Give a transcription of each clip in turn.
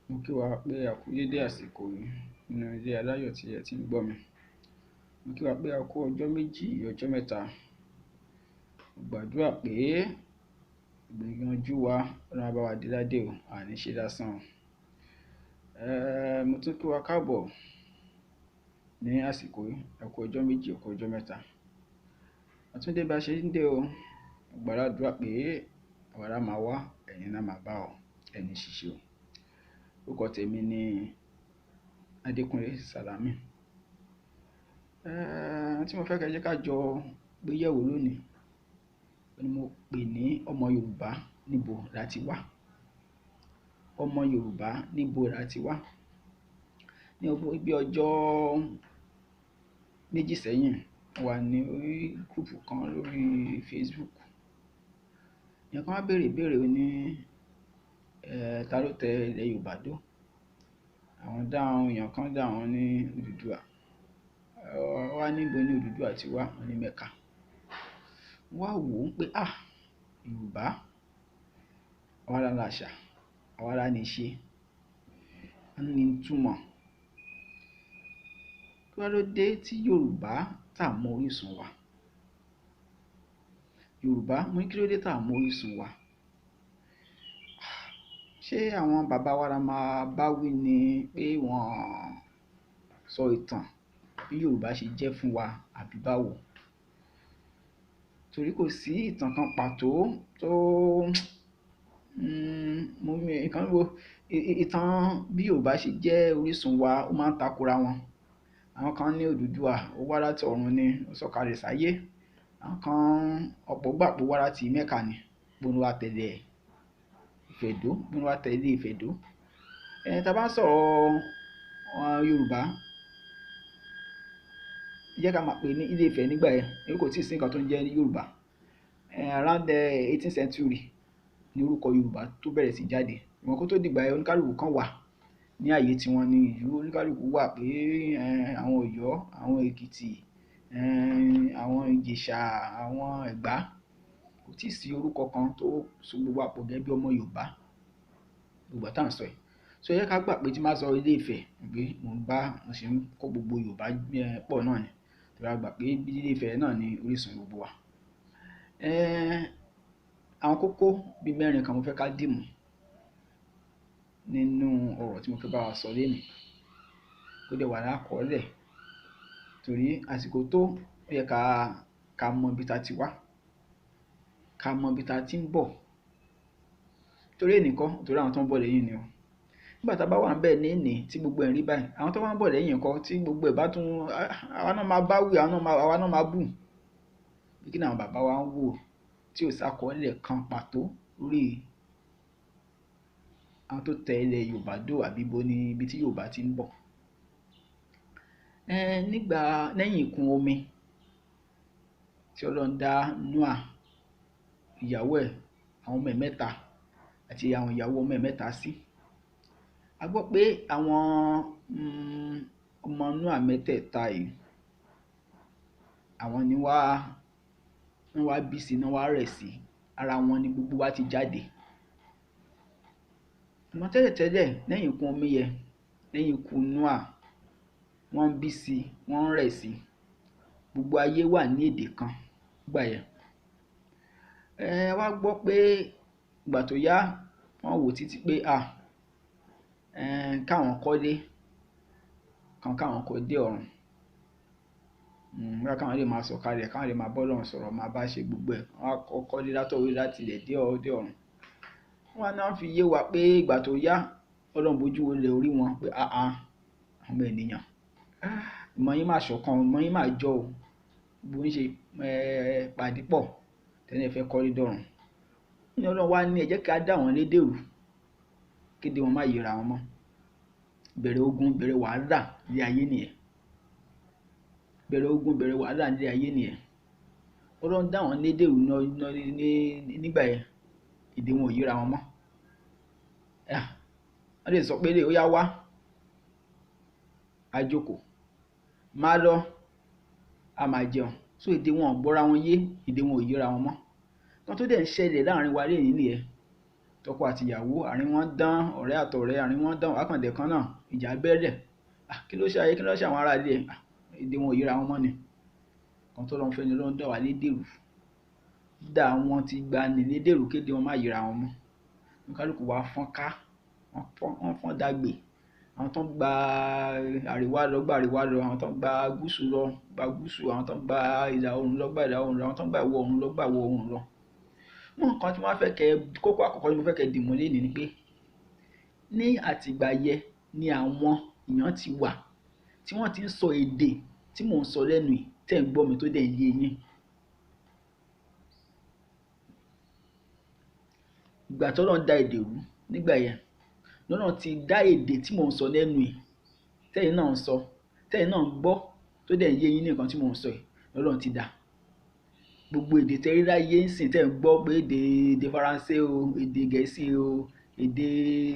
Mo kí wa pé a kú dédé àsìkò yìí nínú ilé aláyọ̀ tí ẹ ti ń gbọ́ mi. Mo kí wa pé a kú ọjọ́ méjì, ọjọ́ mẹ́ta. Mo gbàdúrà pé ìgbìyànjú wa, Ọlọ́run á bá wa dé ládé o, a ní ṣe lásán o. Mo tún kí wa káàbọ̀ ní àsìkò yìí, ẹ kú ọjọ́ méjì, ẹ kú ọjọ́ mẹ́ta. A tún dé bí a ṣe ń dé o. Mo gbà ládùrá pé àwa lá máa wá, ẹ̀yin lá máa bá o, ẹ ní ṣìṣe o. Orúkọ tèmi ni Adékúnlé Sàlámì. Ohun tí mo fẹ́ kẹ́ jẹ́ ká jọ gbé yẹ̀wò lónìí ni mo pè ní ọmọ Yorùbá níbo la ti wá. Ọmọ Yorùbá níbo la ti wá. Ní bí ọjọ́ méjì sẹ́yìn, mo wà ní orí group kan lórí Facebook. Èèyàn kan wá béèrè ìbéèrè, ó ní, ta ló tẹ ilẹ̀ Yorùbá dó? Àwọn dáhùn, èèyàn kan dáhùn ní Odùduwà. Ó wá ní ibo ni Odùduwà ti wá? Wọ́n ní Mẹ́kà. Mo wá wò ó pé, à, Yorùbá, àwa la làṣà, àwa la ní ìṣe, a ní ìtumọ̀. Kí wá ló dé tí Yorùbá tà mọ orísun wa? Yorùbá, mo ní kí ló dé tà mọ orísun wa? Ṣé àwọn bàbá wa la máa bá wí ni pé wọ́n sọ ìtàn bí Yorùbá ṣe jẹ́ fún wa àbí báwo? Torí kò sí ìtàn kan pàtó tó, mo ní nǹkan wo, ìtàn bí Yorùbá ṣe jẹ́ orísun wa, ó máa ń takora wọn. Àwọn kan ní Odùduwà, ó wá láti ọ̀run ni, ó sọ̀kalẹ̀ sáyé. Àwọn kan, ọ̀pọ̀ gbà pé ó wá láti Mẹ́kà ni, bó ló wá tẹ̀lé Ifẹ̀ dó, bó ló wá tẹ̀lé Ifẹ̀ dó. Tí a bá ń sọ̀rọ̀ Yorùbá, jẹ́ ká máa pè ní Ilé Ifẹ̀ nígbà yẹn, torí kò tíì sí nǹkan tó ń jẹ́ ní Yorùbá. Around the 18th century ni orúkọ Yorùbá tó bẹ̀rẹ̀ sí jáde. Ìwọ̀n kó tó dìgbà yẹn, oníkálukú kan wà ní ààyè tí wọ́n ní ìlú, oníkálukú wà pé, àwọn Ọ̀yọ́, àwọn Èkìtì, àwọn Ìjẹ̀ṣà, àwọn Ẹ̀gbá. Kò tíì sí orúkọ kan tó so gbogbo wa pọ̀ gẹ́gẹ́ bí ọmọ Yorùbá gbogbo ìgbà tá à ń sọ yìí. So ẹ jẹ́ ká gbà pé tí n bá sọ Ilé Ifẹ̀, pé mò ń bá, mo sì ń kó gbogbo Yorùbá pọ̀ náà ni. Torí a gbà pé Ilé Ifẹ̀ náà ni orísun gbogbo wa. Àwọn kókó bí mẹ́rin kan mo fẹ́ ká dìmú nínú ọ̀rọ̀ tí mo fẹ́ bá wa sọ lénìí. Kó dẹ̀ wà lákọọ́lẹ̀. Torí àsìkò tó, ó yẹ ká, ká mọ ibi tá ti wá, ká mọ ibi tá ti ń bọ̀. Torí èní kọ́, torí àwọn tó ń bọ̀ lẹ́yìn ni o. Nígbà tá a bá wà níbẹ̀ lénìí tí gbogbo ẹ̀ ń rí báyìí, àwọn tó bá ń bọ̀ lẹ́yìn ńkọ́ tí gbogbo ẹ̀ bá tún, àwa náà máa bá wí, àwa náà máa bù. Kí ni àwọn bàbá wa ń wò tí ò sákọọ́lẹ̀ kan pàtó lórí àwọn tó tẹ ilẹ̀ Yorùbá dó àbí ibo ni ibi tí Yorùbá ti ń bọ̀? Nígbà lẹ́yìn ìkún omi tí Ọlọ́run dá Noah, ìyàwó ẹ̀, àwọn ọmọ ẹ̀ mẹ́ta àti àwọn ìyàwó ọmọ ẹ̀ mẹ́ta sí. A gbọ́ pé àwọn, ọmọ Noah mẹ́tẹ̀ẹ̀ta yìí, àwọn ni wá, wọ́n wá bí sí, wọ́n wá rẹ̀ sí, ara wọn ni gbogbo wa ti jáde. Àmọ́ tẹ́lẹ̀tẹ́lẹ̀ lẹ́yìn ìkún omi yẹn, lẹ́yìn ikú Noah, wọ́n ń bí sí, wọ́n ń rẹ̀ sí. Gbogbo ayé wà ní èdè kan nígbà yẹn. Wá gbọ́ pé ìgbà tó yá, wọ́n wò títí pé, à, káwọn kọ́lé, kan káwọn kọ́ dé ọ̀run. Bóyá káwọn lè máa sọ̀kalẹ̀, káwọn lè máa bá Ọlọ́run sọ̀rọ̀, máa bá ṣe gbogbo ẹ̀. Wọ́n á kọ́ kọ́lé látọ̀rí láti ilẹ̀ dé ọ̀run. Wọ́n náà fi yé wa pé ìgbà tó yá, Ọlọ́run bojú wo lẹ̀ orí wọn pé, àáà, àwọn ènìyàn, ìmọ̀ yín máa ṣọ̀kan, ìmọ̀ yín máa jọ o. Bó ń ṣe, pàdé pọ̀, tẹ́lẹ̀ fẹ́ kọ́lé dọ̀run. Ní Ọlọ́run wá ní ẹ jẹ́ kí a dá wọn lédè rú, kéde wọn má yera wọn mọ́. Bẹ̀rẹ̀ ogun, bẹ̀rẹ̀ wàhálà ní ayé nìyẹn. Bẹ̀rẹ̀ ogun, bẹ̀rẹ̀ wàhálà ní ayé nìyẹn. Ọlọ́run dá wọn lédè rú nígbà yẹn, èdè wọn ò yera wọn mọ́. Wọ́n lè sọ pé lè ó yá wá, a jókòó, má lọ, a máa jẹun. So èdè wọn ò gbọ́ra wọn yé, èdè wọn ò yera wọn mọ́. Nǹkan tó dẹ̀ ń ṣẹlẹ̀ láàrin wa lénìí nìyẹn. Tọkọ àtìyàwó àárín wọn dán, ọ̀rẹ́ àtọ̀rẹ́ àárín wọn dán, wákàndẹ̀ kan náà ìjà bẹ́rẹ̀. Kí ló ṣe ayé, kí ló ṣe àwọn ará ilé ẹ̀? Èdè wọn ò yíra wọn mọ́ ni. Kan tó lọ́n fẹ́ ni ló ń dá wa lédèrú. Dá wọn ti gba ni lédèrú kéde wọn má yíra wọn mọ́. Oníkálukú wa fọ́n ká, wọ́n fọ́n dàgbé. Àwọn tó ń gba àríwá lọ gba àríwá lọ, àwọn tó ń gba gúúsù lọ gba gúúsù, àwọn tó ń gba ìlà oòrùn lọ gba ìlà oòrùn lọ, àwọn tó ń gba ìwọ̀ oòrùn lọ gba ìwọ̀ oòrùn lọ. Mú nǹkan tí wọ́n fẹ́ kẹ́, kókó àkọ́kọ́ tí mo fẹ́ kẹ́ dìmú lénìí ni pé ní àtìgbà yẹ ni àwọn èèyàn ti wà tí wọ́n ti ń sọ èdè tí mò ń sọ lẹ́nu yìí tẹ́ ń gbọ́ mi tó dẹ̀ ń yé yín. Ìgbà tí Ọlọ́run dá èdè rú nígbà yẹn, lọ́nà ti dá èdè tí mò ń sọ lẹ́nu yìí tẹ́yin náà ń sọ, tẹ́yin náà ń gbọ́ tó dẹ̀ ń yé yín ní nǹkan tí mò ń sọ yìí, lọ́lọ́run ti dá. Gbogbo èdè tẹ́ rí láyé ń sìn tẹ́ ń gbọ́ pé èdè Faransé o, èdè Gẹ̀ẹ́sì o, èdè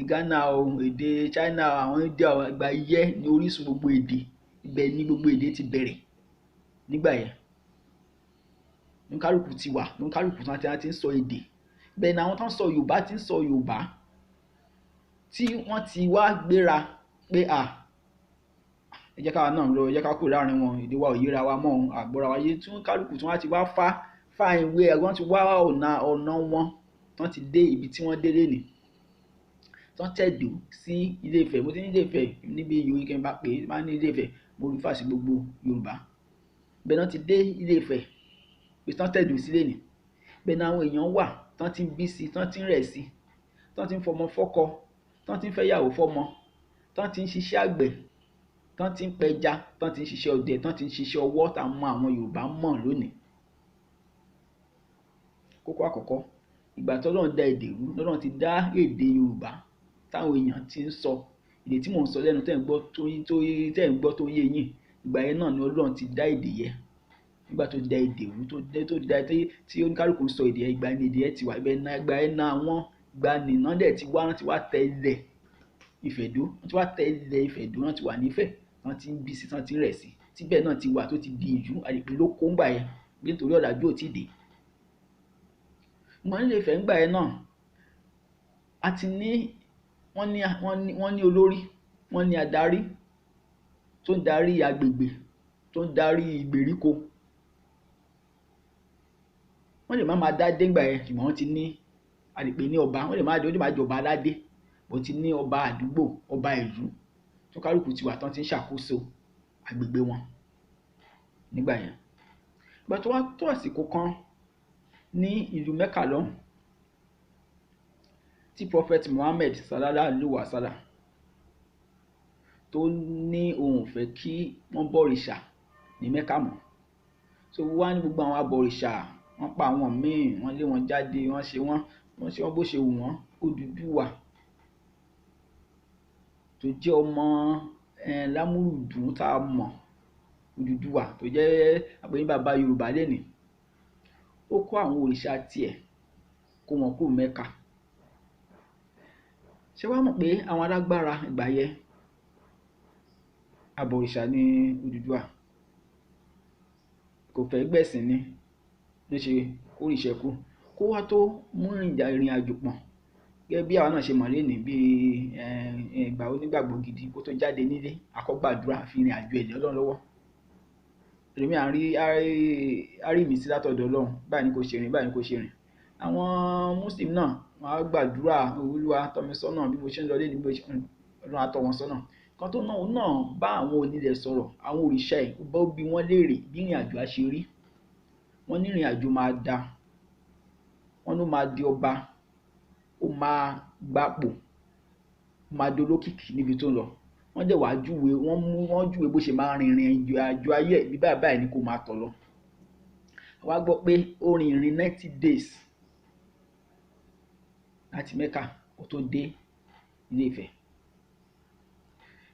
Ghana o, èdè China o, àwọn India o, ìgbà yẹ ni orísun gbogbo èdè, ibẹ̀ ni gbogbo èdè ti bẹ̀rẹ̀ nígbà yẹn. Oníkálukú ti wà, oníkálukú tí wọ́n ti ń sọ èdè. Bẹ́ẹ̀ ni àwọn tó ń sọ Yorùbá ti ń sọ Yorùbá tí wọ́n ti wá gbéra pé à ẹ jẹ́ káwa náà lọ, ẹ jẹ́ ká kúrò láàrin wọn, èdè wa ò yéra wa mọ́, àgbọ́ra wa yé, tí oníkálukú tí wọ́n ti wá fá fá ìwé ẹ̀, wọ́n ti wá ọ̀nà wọn, tán ti dé ibi tí wọ́n dé lénìí. Tán tẹ̀dó sí Ilé Ifẹ̀. Mo ti ní Ilé Ifẹ̀ níbi ìyóyè kí n bá pè é, bá ní Ilé Ifẹ̀, mo rí fà sí gbogbo Yorùbá. Bẹ́ẹ̀ náà ti dé Ilé Ifẹ̀, pé tán tẹ̀dó sí lénìí. Bẹ́ẹ̀ ni àwọn èèyàn wà tán ti ń bí sí, tán ti ń rẹ̀ sí, tán ti ń fọmọ fọ́kọ, tán ti ń fẹ́yàwó fọ́mọ, tán ti ń ṣiṣẹ́ àgbẹ̀, tán ti ń pẹja, tán ti ń ṣiṣẹ́ ọdẹ, tán ti ń ṣiṣẹ́ ọwọ́ tá a mọ àwọn Yorùbá mọ̀ lónìí. Kókó àkọ́kọ́, ìgbà tí Ọlọ́run dá èdè rú, lọ́lọ́run ti dá èdè Yorùbá táwọn èèyàn ti ń sọ. Èdè tí mò ń sọ lẹ́nu tẹ́ ń gbọ́ tó tẹ́ ń gbọ́ tó yé yín. Ìgbà yẹn náà ni Ọlọ́run ti dá èdè yẹn. Nígbà tó dá èdè rú, tó dá tí oníkálukú ń sọ èdè yẹn, ìgbà ni èdè yẹn ti wà. Ibẹ̀ náà, ìgbà yẹn náà wọ́n gba nìna dẹ̀ ti wá, wọ́n ti wá tẹ ilẹ̀ Ifẹ̀ dó, wọ́n ti wá tẹ ilẹ̀ Ifẹ̀ dó, wọ́n ti wà nífẹ̀, wọ́n ti ń bí sí, wọ́n ti ń rẹ̀ sí. Tíbẹ̀ náà ti wà tó ti di ìlú, àdìpé ló kó ńgbà yẹn nítorí ọ̀làjú ò tí ì dé. Ìgbà nílé Ifẹ̀ ńgbà yẹn náà, a ti ní wọ́n ní olórí, wọ́n ní adarí tó ń darí agbègbè, tó ń darí ìgbèríko. Wọ́n lè má máa dá dé ńgbà yẹn, ṣùgbọ́n wọ́n ti ní a lè pè ní ọba, wọ́n lè má ó lè má jẹ́ ọba aládé, bó ti ní ọba àdúgbò, ọba ìlú tó kálukú ti wà tán ti ń ṣàkóso agbègbè wọn nígbà yẹn. Ìgbà tó wá tó àsìkò kan ní ìlú Mẹ́kà lọ́hùn tí Prophet Muhammad sallallahu alaihi wasallam tó ní òun ò fẹ́ kí wọ́n bọ̀rìṣà ní Mẹ́kà mọ́. So wá ní gbogbo àwọn abọ̀rìṣà, wọ́n pa àwọn míì, wọ́n lé wọn jáde, wọ́n ṣe wọ́n, wọ́n ṣe wọ́n bó ṣe wù wọ́n. Odùduwà tó jẹ́ ọmọ Lámúrúdù tá a mọ̀, Odùduwà tó jẹ́ àpè ní bàbá Yorùbá lénìí, ó kó àwọn òrìṣà tiẹ̀, kó wọn kúrò Mẹ́kà. Ṣé wàá mọ̀ pé àwọn alágbára ìgbà yẹn, abọ̀rìṣà ní Odùduwà, kò fẹ́ gbẹ̀sìn ni ló ṣe kórìṣà kú. Kó wá tó mú ìrìn àjò pọ̀n gẹ́gẹ́ bí àwa náà ṣe mọ̀ lénìí bí ìgbà onígbàgbọ́ gidi kó tó jáde nílé, akọ́gbàdúrà fi ìrìn àjò ẹ̀ lé Ọlọ́run lọ́wọ́. Ẹlòmíì á rí ìmísí látọ̀dọ̀ Ọlọ́run, báyìí ni kò ṣe rìn, báyìí ni kò ṣe rìn. Àwọn Muslim náà wọ́n á gbàdúrà, Olúwa tọ́ mi sọ́nà bí mo ṣe ń lọ lénìí, bí mo ṣe ń Ọlọ́run á tọ́ wọn sọ́nà. Kan tó náà, òun náà bá àwọn onílẹ̀ sọ̀rọ̀, àwọn òrìṣà ẹ̀, ó bá bi wọ́n léèrè bí ìrìn àjò á ṣe rí. Wọ́n ní ìrìn àjò máa da, wọ́n ló máa di ọba, ó máa gbapò, ó máa di olókìkí níbi tó ń lọ. Wọ́n dẹ̀ wá júwe, wọ́n júwe bó ṣe máa rin ìrìn àjò ayé ẹ̀ bí báyìí báyìí ni kó máa tọ̀ lọ. A wá gbọ́ pé ó rin ìrìn 90 days láti Mẹ́kà kó tó dé Ilé Ifẹ̀.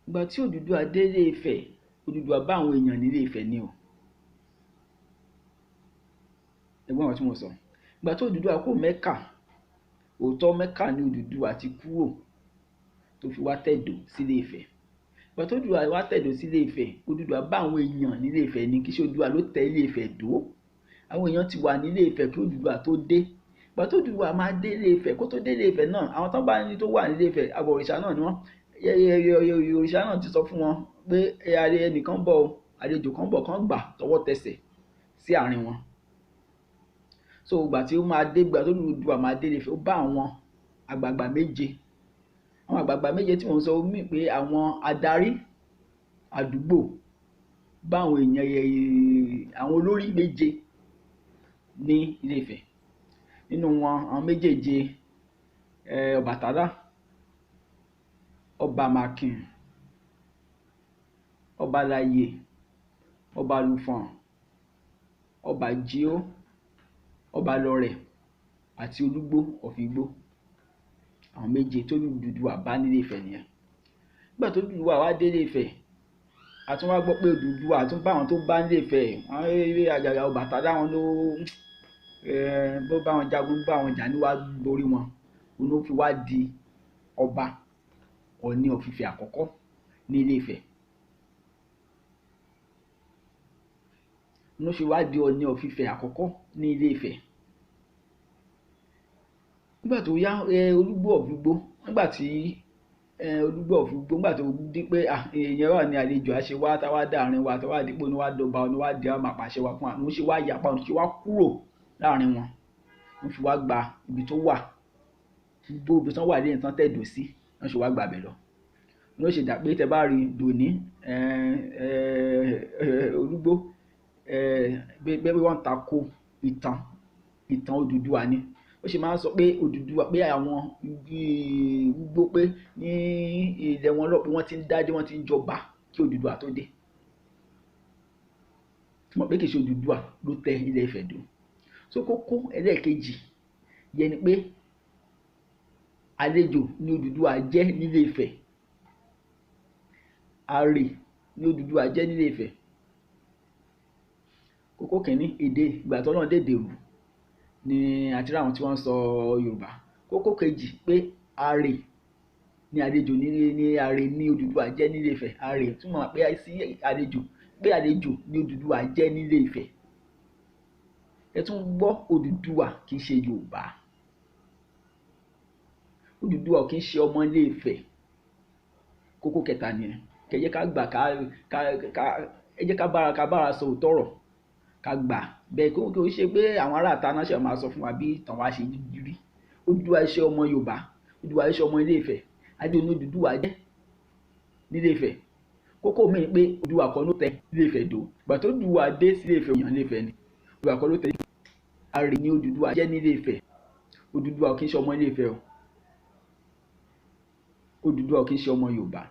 Ìgbà tí Odùduwà dé Ilé Ifẹ̀, Odùduwà bá àwọn èèyàn ní Ilé Ifẹ̀ ni o. Ẹ gbọ́ nǹkan tí mo sọ. Ìgbà tí Odùduwà kúrò Mẹ́kà, òótọ́ Mẹ́kà ni Odùduwà ti kúrò tó fi wá tẹ̀dó sí Ilé Ifẹ̀. Ìgbà tí Odùduwà wá tẹ̀dó sí Ilé Ifẹ̀, Odùduwà bá àwọn èèyàn ní Ilé Ifẹ̀ ni, kì í ṣe Odùduwà ló tẹ Ilé Ifẹ̀ dó. Àwọn èèyàn ti wà ní Ilé Ifẹ̀ kí Odùduwà tó dé. Ìgbà tó Odùduwà máa dé Ilé Ifẹ̀, kó tó dé Ilé Ifẹ̀ náà, àwọn tán bá ní tó wà ní Ilé Ifẹ̀, àbọ̀ òrìṣà náà ni wọ́n. Òrìṣà náà ti sọ fún wọn pé ẹnìkan bọ̀ o, àlejò kan bọ̀, kán gbà tọwọ́ tẹsẹ̀ sí àárín wọn. So ìgbà tí ó máa dé, ìgbà tó Odùduwà máa dé Ilé Ifẹ̀, ó bá àwọn àgbààgbà méje. Àwọn àgbààgbà méje tí mò ń sọ, ó mì pé àwọn adarí àdúgbò bá àwọn èèyàn, àwọn olórí méje ní Ilé Ifẹ̀. Nínú wọn, àwọn méjèèje, Ọbàtálá, Ọba Màkìn, Ọbaláyé, Ọbalùfọ̀n, Ọbàjíó, Ọbalọrẹ̀ àti Olúgbó of Igbó. Àwọn méje tó Odùduwà bá nílé Ifẹ̀ nìyẹn. Nígbà tó Odùduwà wá dé Ilé Ifẹ̀, a tún wá gbọ́ pé Odùduwà tún bá àwọn tó bá nílé Ifẹ̀, àwọn eré àjàgà Ọbàtálá wọn ló bó bá wọn jagun, bá wọn jà ní wá borí wọn. Òun ló fi wá di ọba Ọọ̀ni of Ifẹ̀ àkọ́kọ́ ní Ilé Ifẹ̀. Òun ló fi wá di Ọọ̀ni of Ifẹ̀ àkọ́kọ́ ní Ilé Ifẹ̀. Nígbà tó yá, Olúgbó of Igbó, nígbà tí Olúgbó of Igbó, nígbà tó di pé èèyàn wà ní àlejò àṣẹ wá, tá wá dá àárín wa, tá wá di pé òun wá dọba, òun wá di àwọn máa pàṣẹ wa fún wa, òun ṣe wá yapa, òun ṣe wá kúrò láàrin wọn. Wọ́n fi wá gba ibi tó wà, gbogbo ibi tí wọ́n wà lẹ́yìn tán tẹ̀dó sí, wọ́n ṣe wá gba ibẹ̀ lọ. Ló ṣe dà pé tẹ bá rí dòní, Olúgbó, bí wọ́n ń tako ìtàn, ìtàn Odùduwà ni. Ó ṣe máa ń sọ pé Odùduwà, pé àwọn Igbó pé ní ilẹ̀ wọn lọ pé wọ́n ti ń dádé, wọ́n ti ń jọba kí Odùduwà tó dé. Mọ̀ pé kì í ṣe Odùduwà ló tẹ Ilé Ifẹ̀ dó. So kókó ẹlẹ́ẹ̀kejì yẹn ni pé àlejò ni Odùduwà jẹ́ nílé Ifẹ̀. Àrè ni Odùduwà jẹ́ nílé Ifẹ̀. Kókó kìíní, èdè, ìgbà tó Ọlọ́run dèdè rú ni àti rí àwọn tí wọ́n ń sọ Yorùbá. Kókó kejì pé àrè ni àlejò ní àrè ni Odùduwà jẹ́ nílé Ifẹ̀. Àrè túmọ̀ pé sí àlejò, pé àlejò ni Odùduwà jẹ́ nílé Ifẹ̀. Ẹ tún gbọ́, Odùduwà kì í ṣe Yorùbá. Odùduwà kì í ṣe ọmọ Ilé Ifẹ̀. Kókó kẹta nìyẹn. Kẹ jẹ́ ká gbà ká ká ká ẹ jẹ́ ká bára sọ òótọ́ ọ̀rọ̀, ká gbà bẹ́ẹ̀. Kó kò ṣe pé àwọn ará ìta náà ṣe máa sọ fún wa bí ìtàn wa ṣe rí. Odùduwà ṣe ọmọ Yorùbá, Odùduwà ṣe ọmọ Ilé Ifẹ̀. Adé ní Odùduwà jẹ́ nílé Ifẹ̀. Kókó mi pé Odùduwà kọ́ ló tẹ Ilé Ifẹ̀ dó. Ìgbà tó Odùduwà dé sí Ilé Ifẹ̀, èèyàn Ilé Ifẹ̀ ni. Odùduwà kọ́ ló tẹ. Àrè ni Odùduwà jẹ́ nílé Ifẹ̀. Odùduwà kì í ṣe ọmọ Ilé Ifẹ̀ o. Odùduwà kì í ṣe ọmọ Yorùbá.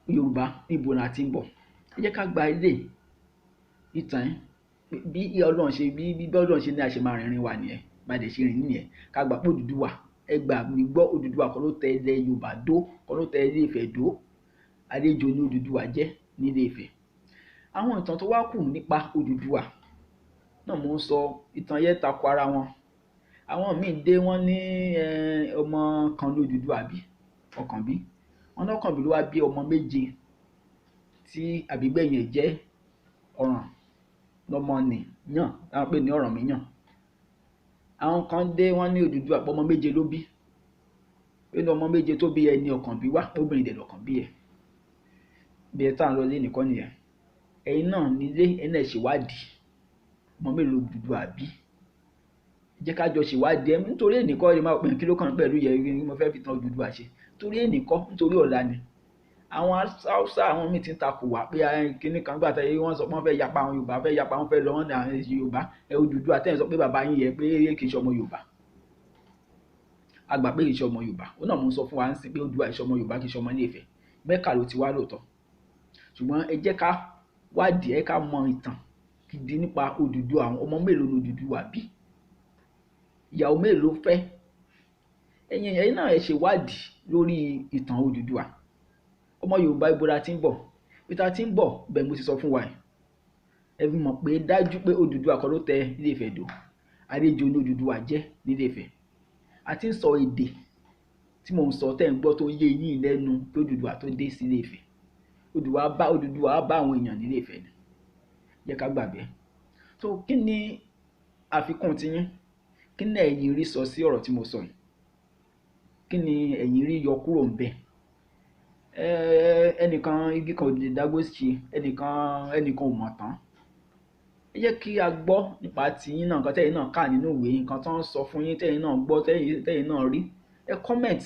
Yorùbá níbo la ti ń bọ̀? Ẹ jẹ́ ká gba ilé ìtàn bí Ọlọ́run ṣe bí bí Ọlọ́run ṣe ní a ṣe máa rìnrìn wa nìyẹn, bá dẹ̀ ṣe rìn nìyẹn. Ká gbà pé Odùduwà, ẹ gbà mí gbọ́, Odùduwà kọ́ ló tẹ ilẹ̀ Yorùbá dó, kọ́ ló tẹ Ilé Ifẹ̀ dó. Àlejò ni Odùduwà jẹ́ nílé Ifẹ̀. Àwọn ìtàn tó wá kù nípa Odùduwà náà mò ń sọ, ìtàn yẹn tako ara wọn. Àwọn míì dé wọ́n ní ọmọ kan ní Odùduwà bí, Ọ̀kànbí. Wọ́n ní Ọ̀kànbí ló wá bí ọmọ méje tí àbígbẹ̀yìn ẹ̀ jẹ́ Ọ̀ràn lọ́mọ nì yàn, táwọn pè ní Ọ̀rànmíyàn. Àwọn kan dé wọ́n ní Odùduwà pé ọmọ méje ló bí. Pé ní ọmọ méje tó bí ẹni Ọ̀kànbí wá, obìnrin dẹ̀ lọ̀kànbí ẹ̀. Bí ẹ tá ń lọ lé nìkan nìyẹn. Ẹ̀yin náà nílé, ẹ̀yin náà ṣèwádìí. Ọmọ mélòó Odùduwà bí? Ẹ jẹ́ ká jọ ṣèwádìí ẹ. Nítorí èní kọ́ ẹ máa pè kí ló kàn pẹ̀lú yẹn, mo fẹ́ fi tan Odùduwà ṣe. Torí èní kọ́, nítorí ọ̀la ni. Àwọn Haúsá, àwọn míì ti ń takò wá pé kíní kan gbà táyé wọ́n sọ pé wọ́n fẹ́ yapa àwọn Yorùbá, fẹ́ yapa, wọ́n fẹ́ lọ wọ́n ní àwọn Yorùbá. Odùduwà tẹ́ ẹ̀ sọ pé bàbá yín yẹ pé kì í ṣe ọmọ Yorùbá. A gbà pé kì í ṣe ọmọ Yorùbá. Ó náà mò ń sọ fún wa ń sìn pé Odùduwà ṣe ọmọ Yorùbá, kì í ṣe ọmọ Ilé Ifẹ̀. Mẹ́kà ló ti wá lóòótọ́. Ṣùgbọ́n ẹ jẹ́ ká wádìí, ẹ ká mọ ìtàn gidi nípa Odùduwà. Àwọn ọmọ mélòó ni Odùduwà bí? Ìyàwó mélòó ló fẹ́? Ẹ̀yin náà ẹ ṣèwádìí lórí ìtàn Odùduwà. Ọmọ Yorùbá ibo la ti ń bọ̀? Ibi tá a ti ń bọ̀ bẹ́ẹ̀ mo ti sọ fún wa yìí. Ẹ fi mọ̀ pé dájú pé Odùduwà kọ́ ló tẹ Ilé Ifẹ̀ dó. Àlejò ni Odùduwà jẹ́ nílé Ifẹ̀. A ti ń sọ èdè tí mò ń sọ tẹ́ ń gbọ́ tó ń yé yín lẹ́nu pé Odùduwà tó dé sí Ilé Ifẹ̀. Odùduwà bá àwọn èèyàn nílé Ifẹ̀ ni. Jẹ́ ká gbà bẹ́ẹ̀. So kí ni àfikún tiyín? Kí ni ẹ̀yin rí sọ sí ọ̀rọ̀ tí mo sọ yìí? Kí ni ẹ̀yin rí yọ kúrò ń bẹ̀? Ẹnìkan igi kan ò lè dágbó ṣe, ẹnìkan ò mọ̀ tán. Ẹ jẹ́ kí a gbọ́ nípa tiyín náà, nǹkan tẹ́yin náà kà nínú ìwé, nǹkan tó ń sọ fún yín, tẹ́yin náà gbọ́, tẹ́yin náà rí. Ẹ comment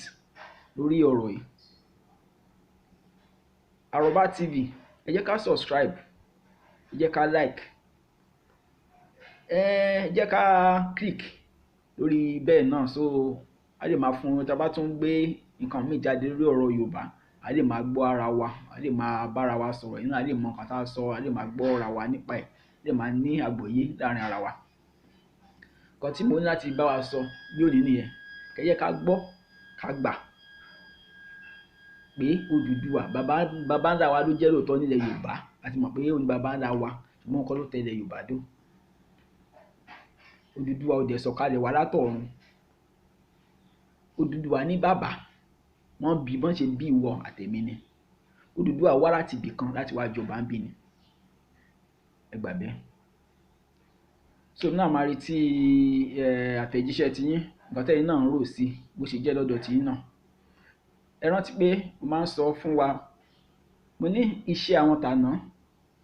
lórí ọ̀rọ̀ yìí. Àròbá TV, ẹ jẹ́ ká subscribe, ẹ jẹ́ ká like, ẹ jẹ́ ká click lórí bẹ́ẹ̀ náà, so a lè máa fún, tá a bá tún gbé nǹkan míì jáde lórí ọ̀rọ̀ Yorùbá, a lè máa gbọ́ ara wa, a lè máa bára wa sọ̀rọ̀ yìí náà, a lè mọ nǹkan tá a sọ, a lè máa gbọ́ ara wa nípa ẹ̀, a lè máa ní àgbọ́yé láàrin ara wa. Nǹkan tí mo ní láti bá wa sọ ní òní nìyẹn. Kẹ́ jẹ́ ká gbọ́, ká gbà pé Odùduwà baba ńlá wa ló jẹ́ lóòótọ́ nílẹ̀ Yorùbá. A ti mọ̀ pé òun ni baba ńlá wa, ṣùgbọ́n òun kọ́ ló tẹ ilẹ̀ Yorùbá dó. Odùduwà ò dẹ̀ sọ̀kalẹ̀ wá látọ̀run. Odùduwà ní bàbá, wọ́n bí bọ́n ṣe bí ìwọ àtẹ̀mí ni. Odùduwà wá láti ibì kan láti wá jọba ń bí ni. Ẹ gbà bẹ́ẹ̀. So náà máa retí àtẹ̀jíṣẹ́ tiyín, nǹkan tẹ́yin náà ń rò sí bó ṣe jẹ́ lọ́dọ̀ tiyín náà. Ẹ rántí pé mo máa ń sọ fún wa, mo ní iṣẹ́ àwọn tàná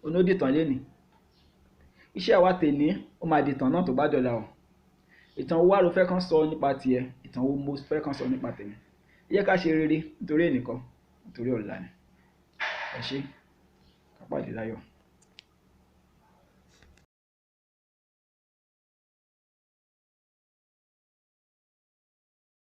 onódìtàn lénìí. Iṣẹ́ àwa tèní ó máa dìtàn náà tó bá dọ̀la o. Ìtàn wo wá lo fẹ́ kán sọ nípa tiẹ̀? Ìtàn wo mo fẹ́ kán sọ nípa tèmi? Ẹ jẹ́ ká ṣe rere nítorí ẹnìkan, nítorí ọ̀la ni. Ẹ ṣé, ká pàdé láyọ̀.